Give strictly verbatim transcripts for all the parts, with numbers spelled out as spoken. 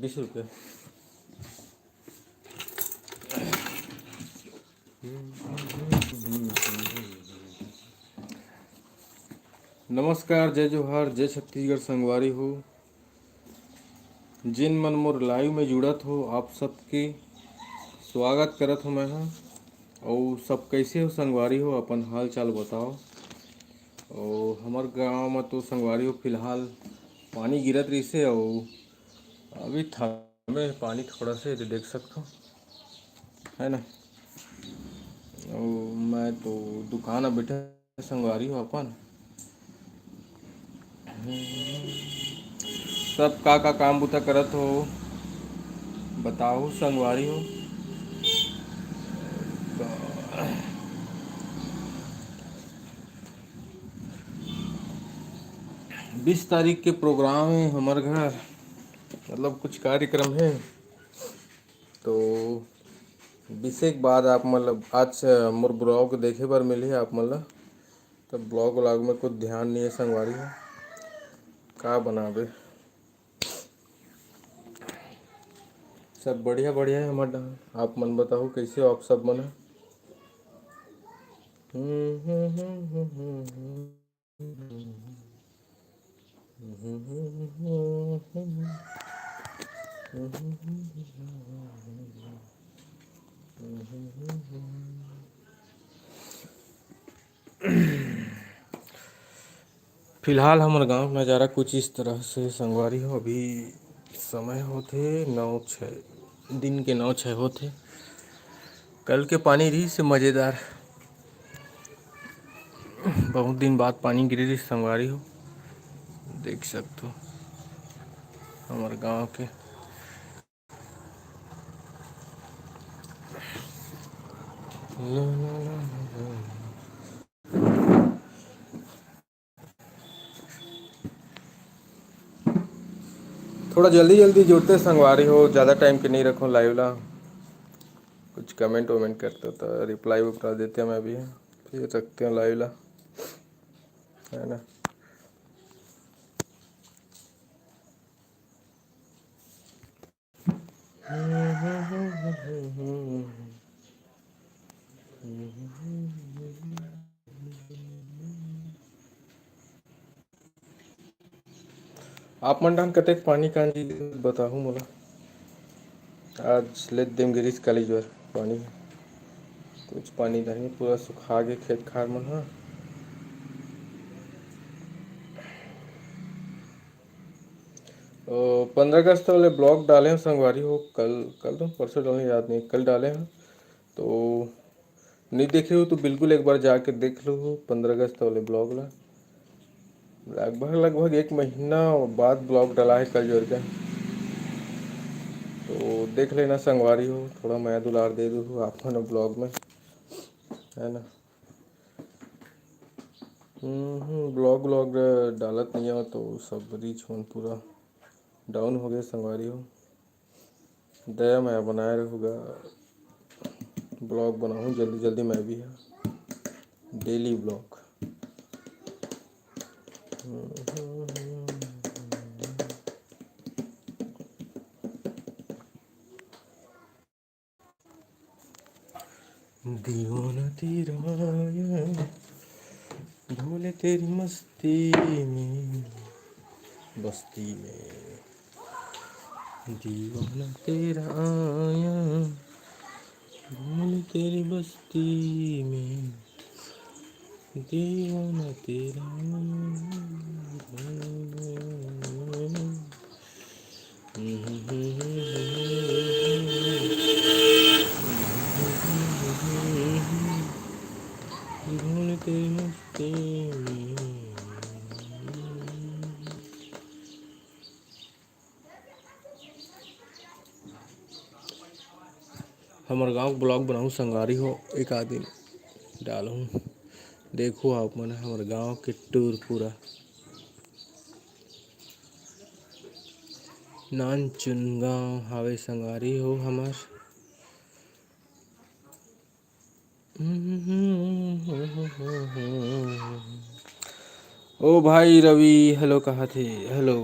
बीस रुपये। नमस्कार, जय जोहार, जय छत्तीसगढ़ संगवारी हो। जिन मन मोर live में जुड़त हो, आप सबके स्वागत करत हो मैं ह। अउ सब कैसे हो संगवारी हो, अपन हाल चाल बताओ। अउ हमर गांव में तो संगवारी हो फिलहाल पानी गिरत रहिसे, अउ अभी थमे पानी थोड़ा से देख सकथो, है ना। अउ मैं तो दुकान में बैठे संगवारी हो अपन। सब का का काम बुता करत हो, बताओ संगवारी हो। तो बीस तारीख के program है हमर घर, मतलब कुछ कार्यक्रम है। तो बीसे के बाद आप मतलब आज मोर vlog देखे बर मिलही आप मन ला। तो vlog vlog में कुछ ध्यान नहीं है संगवारी हो, का बनाबे। सब बढ़िया बढ़िया है हमर डहान। आप मन बताओ कैसे हो आप सब मन ह? हम्म, हम्म, हम्म, हम्म, हम्म, हम्म। फिलहाल हमर गांव के नजारा कुछ इस तरह से संगवारी हो। अभी समय होथे नौ छः, दिन के नौ छः होथे। कल के पानी रहिस हे मजेदार, बहुत दिन बाद पानी गिरे रहिस संगवारी हो, देख सकथो हमर गांव के। थोड़ा जल्दी जल्दी जुड़ते संगवारी हो, ज़्यादा टाइम के नहीं रखो लाइव ला। कुछ कमेंट वमेंट करते तो रिप्लाई उपलाई देते मैं भी, फिर रखते हैं लाइव ला, है ना। आप मन डाहन कतेक पानी कांजी बताहू मोला। आज ले देम गिरीस काली जोर पानी, कुछ पानी नहीं, पूरा सुखा गे खेत खार मन ह। ओ, पंद्रह अगस्त वाले ब्लॉग डाले हैं संगवारी हो, कल, कल तो परसों डाले, याद नहीं, कल डाले हैं। तो नहीं देखे हो तो बिल्कुल एक बार जाके देख लो हो पंद्रह अगस्त वाले ब्लॉग ला। लगभग, लगभग एक महीना बाद ब्लॉग डाला है कल जोर के। तो देख लेना संगवारी हो, थोड़ा मया दुलार दे दो हो आप मन ब्लॉग में, है ना। हम्म, ब्लॉग, ब्लॉग डालत नहीं हो तो सब रीच मन पूरा डाउन हो गए संगवारी हो। दया मया बनाए रहूगा, ब्लॉग बनाऊँ जल्दी जल्दी मैं भी, डेली ब्लॉग। दीवाना तेरा आया, भोले तेरी मस्ती में, बस्ती में। दीवाना तेरा आया, भोले तेरी बस्ती में। दीवाना तेरा आया। हमर गांव के ब्लॉग बनाहूँ संगवारी हो, एक आध दिन डालहूँ। देखो आप मन हमर गांव के टूर पूरा। नानचुन गांव हावे संगवारी हो हमर। ओ भाई रवि, हेलो कहा थे, हेलो।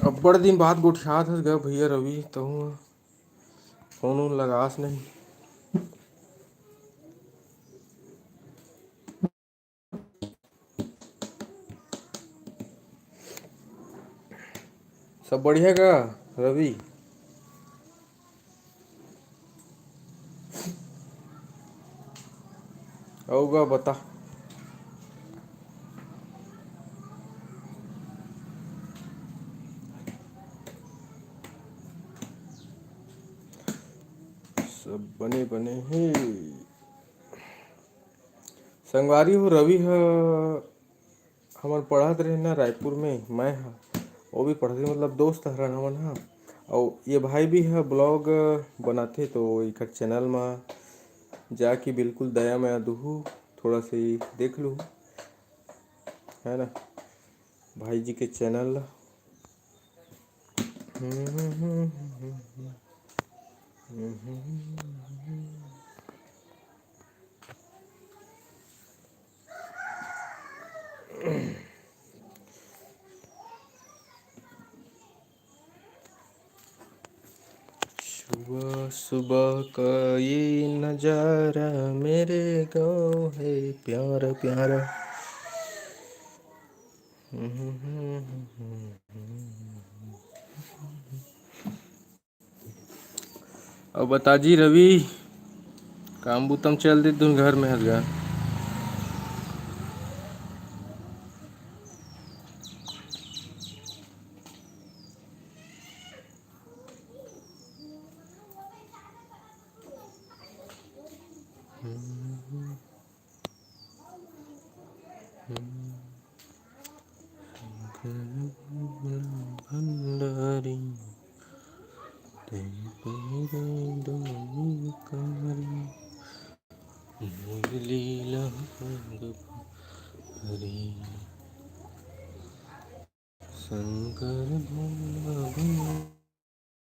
अब्बड़ दिन बाद गोठियात हस गा भैया रवि, तहूँ फोन उन लगास नहीं। सब बढ़िया गा रवि? अउ गा बता। सब बने बने हे। संगवारी हो, रवि ह हमन पढ़त रहे ना रायपुर में, मैं ह, वो भी पढ़त रहे, मतलब दोस्त हरन हमन ह। अउ ये भाई भी ह blog बनाथे, तो एकर channel म जाके बिल्कुल दया मया दुहू, थोड़ा से देख लू, है ना, भाई जी के channel ला। सुबह सुबह का ये नजारा, मेरे गाँव है प्यारा प्यारा। अउ बता जी रवि, काम बूता म चल दे तुम घर में हस गा? भंडारी, तें पहरे डोली कारी, मुरली लहंग हरी, शंकर भोला भंडारी,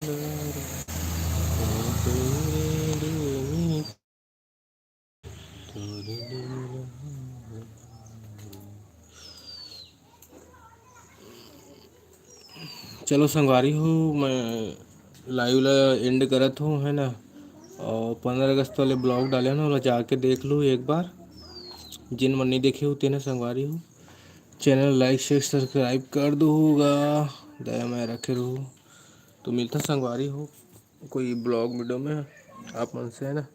तें पहरे डोली चलो संगवारी हो, मैं live ला end करत हूँ, है ना। और पंद्रह अगस्त वाले blog डाले ना, ओला जाके देख लू एक बार। जिन मन नहीं देखे हो तेने संगवारी हो, channel like share subscribe कर दो होगा, दया मया रखे रहो। तो मिलता संगवारी हो कोई blog video में आप मन से, है ना।